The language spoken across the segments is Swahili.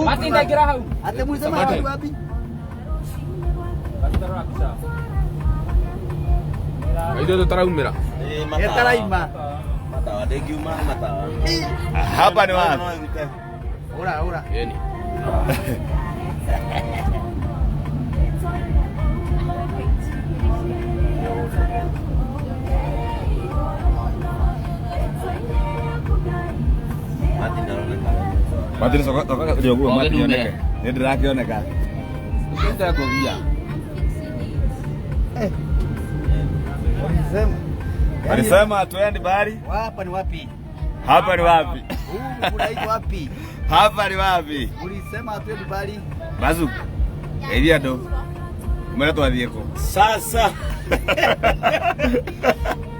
Martin ndaingĩra hau. Ate mulisema wapi wapi? Ithuĩ tũtaraumĩra. Etaraima. Matawa ndingiuma matawa. Hapa ni wapi? Ora ora. Yeni. Martin ndaroneka. Martin soka soka joguo Oge Martin dume. yoneke. Nĩ ndĩrakĩoneka. Ndakũgia. Sema. Alisema hatuendi bahari. Hapa ni wapi? Hapa ni wapi? Huu unaitwa wapi? Hapa ni wapi? Ulisema hatuendi mbali. Bazu. Geithia andũ. Mwĩre twathiĩ kũ? Sasa.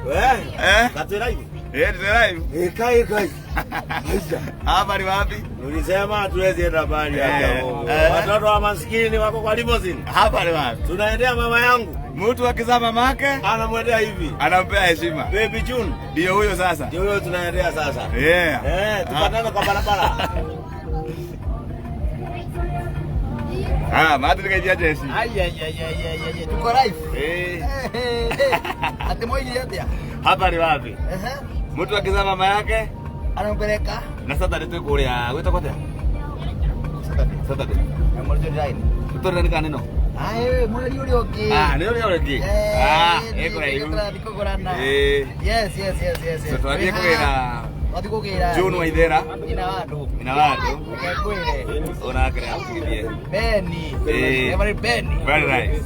We, Eh? katwĩ live. Eh, tũrĩ live. Ĩkai ĩkai. Aisha. Hapa ni wapi? Ulisema hatuwezi enda mbali hata Eh, Mungu. eh. Watoto wa maskini wako kwa limousine. Hapa ni wapi? Tunaendea mama yangu Mtu akizaa mamake anamwendea hivi. anampea heshima. Baby June Ndio huyo sasa. ndio huyo tunaendea sasa. Yeah. Eh, tupatane kwa barabara. Ah, Martin geithia jeshi. Ai ai ai ai ai ai. Tuko live. Eh. Ate moigire atia? Hapa ni wapi? Ehe. Mtu akizaa mama yake Anampeleka na Saturday twĩ kũrĩa gwĩtagwo atĩa? Saturday. Saturday. Na mweri design. Tũrĩ nĩ kaneno. Ai, mweri ũrĩa ũngĩ. Ah, nĩ ũrĩa ũngĩ. Ah, ĩ kũraihu. Tũrathiĩ kũgũrana. Eh. Yes, yes, yes, yes. So twathiĩ kũgĩra Twathiĩ kũgĩra. June Waithera Nyina wa andũ. nyina wa andũ Reke ngwĩre. onake nĩ akũgithie. Beni. Eh. Every Beni. Very nice.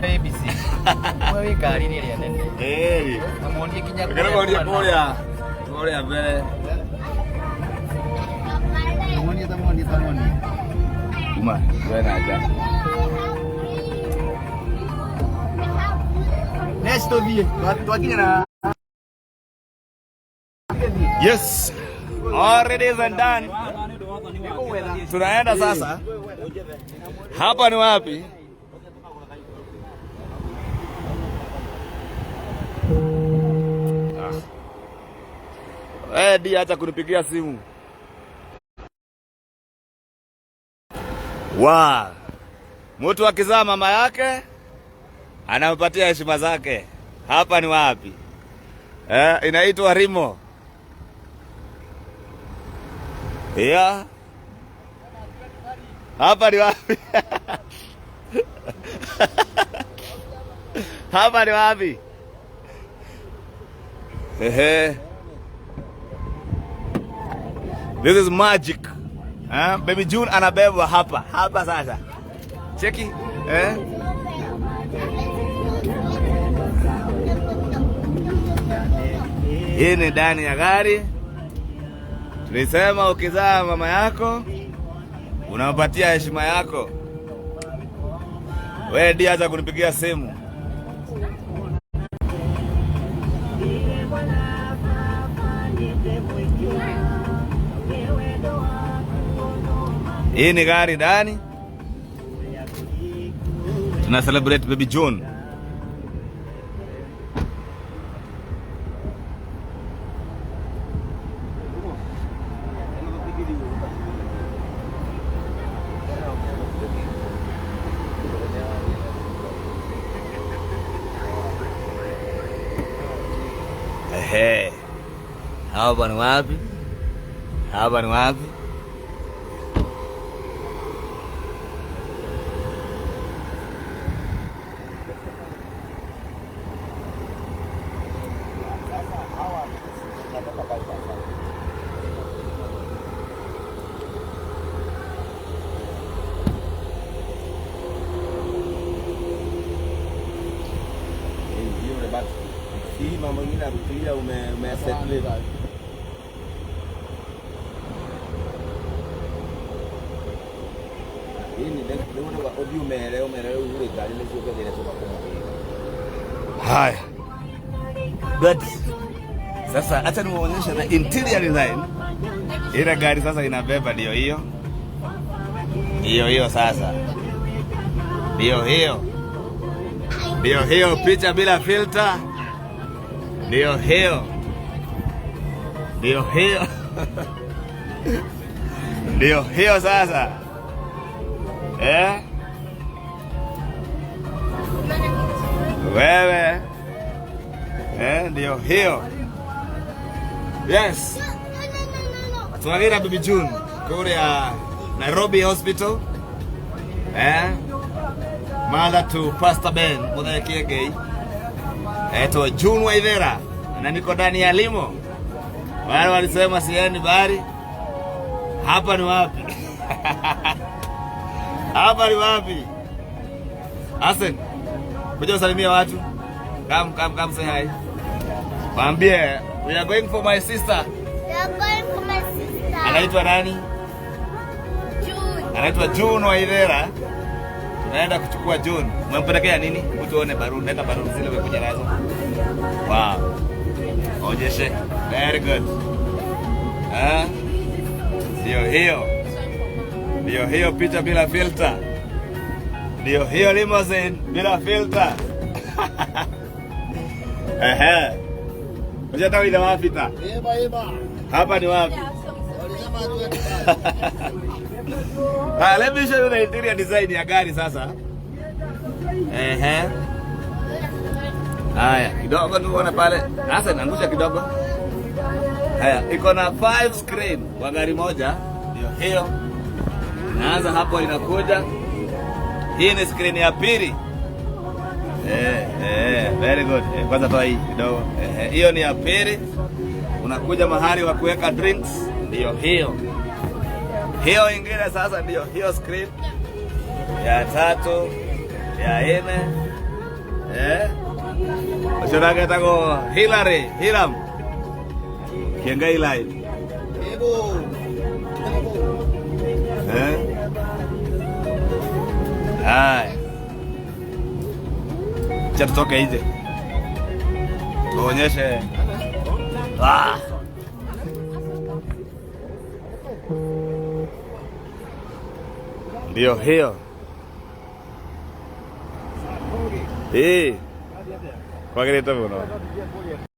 ABC. Mwe wĩ ngari-inĩ ĩrĩa nene. Eh. Na muonie kinya Reke nĩmuonie kũrĩa kũrĩa mbere. Muonie ta muonie ta muonie. Kuma we na nja. Next tũthiĩ. Twakinya na Yes. Already is and done. Tunaenda sasa. Hapa ni wapi? Ah. Eh, di acha kunipigia simu. Wa. Mtu akizaa mama yake anampatia heshima zake. Hapa ni wapi? Eh, inaitwa Rimo. Yeah. Hapa ni wapi? Hapa ni wapi? Ehe. This is magic. Eh, Baby June anabebwa hapa. Hapa sasa. Cheki. Eh? Hii ni ndani ya gari. Tulisema ukizaa mama yako unampatia heshima yako. Wewe ndiye acha kunipigia simu. Hii ni gari ndani. Tuna celebrate Baby June. Ehe. Hapa ni wapi? Hapa ni wapi? Hii mambo ingine ya kutulia ume settle. Hii ni ndĩrona ũthiĩ ũmere ũmere rĩu rĩ ngari nĩ ciũke thĩna kũmũgĩra. Haya. But sasa acha niwaonyeshe the interior design. Ile gari sasa inabeba ndio hiyo. Hiyo hiyo sasa. Ndio hiyo. Ndio hiyo picha bila filter. Ndio hiyo. Ndio hiyo. Ndio hiyo sasa. Eh? Wewe. Eh, ndio hiyo. Yes. Twagira Bibi June kuria Nairobi Hospital. Eh? Mother to Pastor Ben Muthee Kiengei. Etwo June Waithera na niko ndani ya limo. Wale walisema siendi bari. Hapa ni wapi? Hapa ni wapi? Asen, kuja usalimie watu. Come, come, come say hi. Waambie we are going for my sister. We are going for my sister. Anaitwa nani? June. Anaitwa June Waithera. Tunaenda kuchukua June. Umempelekea nini? Tuone balloon. Leta balloon zile umekuja nazo. Wow. Onyeshe. Very good. Eh? Ndio hiyo. Ndio hiyo picha bila filter. Ndio hiyo limousine bila filter. Ehe. Unajua ile wapi ta? Eba eba. Hapa ni wapi? Walisema hatuendi. Ah, let me show you the interior design ya gari sasa. Ehe. Haya, kidogo tu uone pale. Sasa inaangusha kidogo. Haya, iko na 5 screen kwa gari moja. Ndio hiyo. Inaanza hapo inakuja. Hii ni screen ya pili. Eh, eh, very good. Eh, kwanza toa hii kidogo. Eh, hiyo ni ya pili. Unakuja mahali wa kuweka drinks, ndio hiyo. Hiyo ingine sasa ndio hiyo screen ya tatu, ya nne. Eh? Ucio tago Hillary, Hiram. Kiengai line. Ebo. Ebo. Eh? Haya. Acha tutoke nje. Tuonyeshe. Ah. Ndio hiyo. Eh. Kwagĩrĩte mũno.